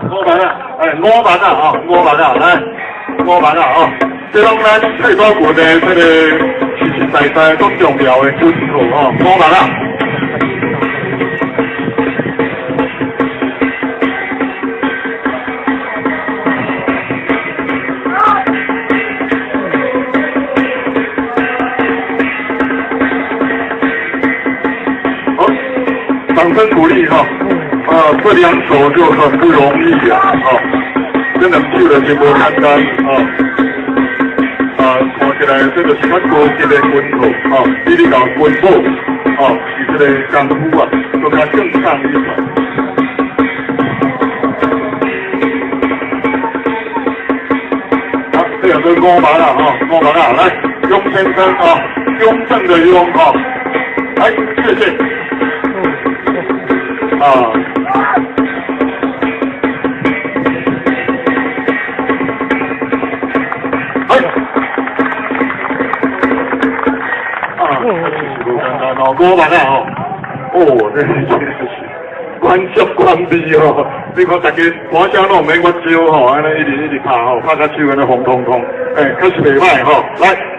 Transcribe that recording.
五萬啊，哎，五萬啊，哦，五萬啊，來，五萬啊，哦，這攏咱菜脯拳的這個實實在在足重要的軍號吼，五萬啊。好，掌聲鼓勵哈。啊，這兩手就很不容易啊，哦，這兩手就是無簡單啊。啊，看起來這就是較高級的軍號，啊，比你講軍帽，啊，是這個功夫啊，閣較更上一層。好，這兩個五萬啊，哈，五萬啊，來，雍先生啊，雍正的雍啊，來，謝謝。啊。哎，啊，無簡單哦，五萬啊吼，哦，這是真是關節關閉吼，你看大家半聲攏毋免我招吼，按呢一直一直拍吼，拍甲手按呢紅彤彤，欸，確實袂䆀吼，來。